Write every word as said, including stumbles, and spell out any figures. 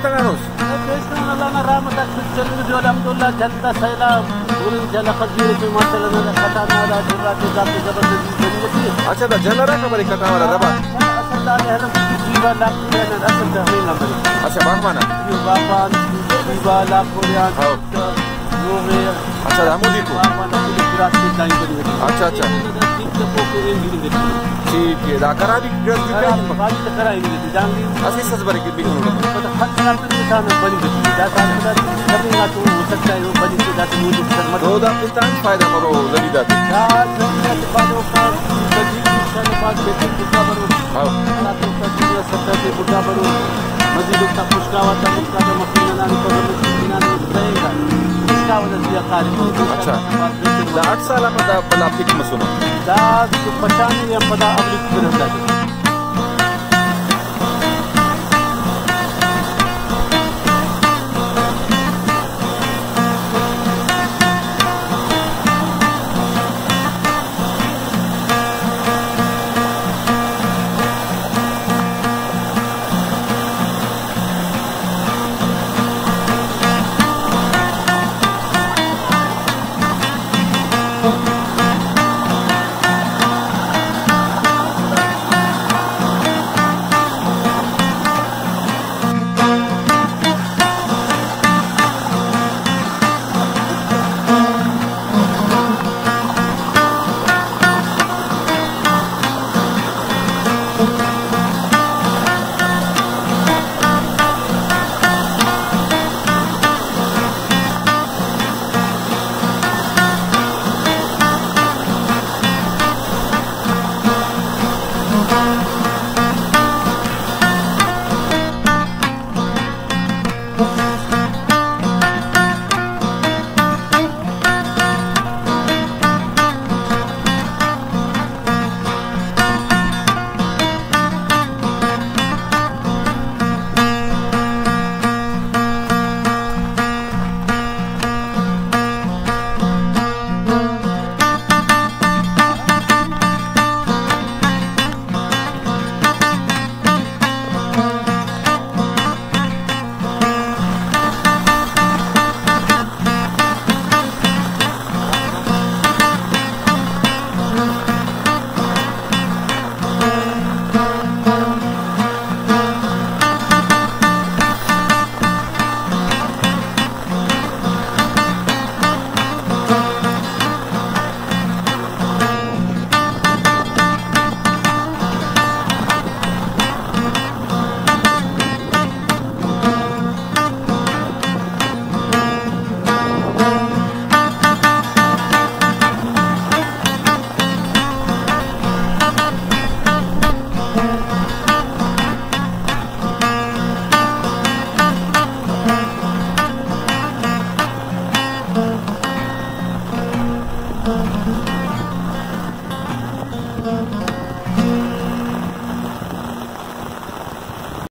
تنانوس۔ پیشتون اللہ نا رحمت آک چلو جو الحمدللہ جھل تا سیلاب، ہرن جھل آک زیرہ تو ماشاءاللہ نا کٹانا دا جھل آتے دافتے زبردست بننگ ٹی۔ اچھا، دا جھل ہرا خبر کٹا والا ربا؟ اصل دا حرم زیبا لاکھ پوریان اصل دا ہرن خبر۔ اچھا، باغبان آ؟ زیبا لاکھ پوریان۔ ہاں۔ اچھا، دا ہمودی کو؟ اچھا، اچھا۔ ٹھیک ہے، دا کرا بھی گرد کی کہیں؟ اسے سس بری کے بھی ہوں۔ تو دا پتان فائدہ مرو لگی دا۔ ہاں۔ مزید اوفتا پشکاوہ تا ملک آتا مخفنگ ہنانو، پگہ مخفنگ ہنانو، رہینگا۔ پشکاوہ نا زیہا کاریم۔ اچھا۔ دا اٹ سال آ پدا بھلا فٹ مسنو؟ دا پچانوے آن پدا اولیکو برمدہ۔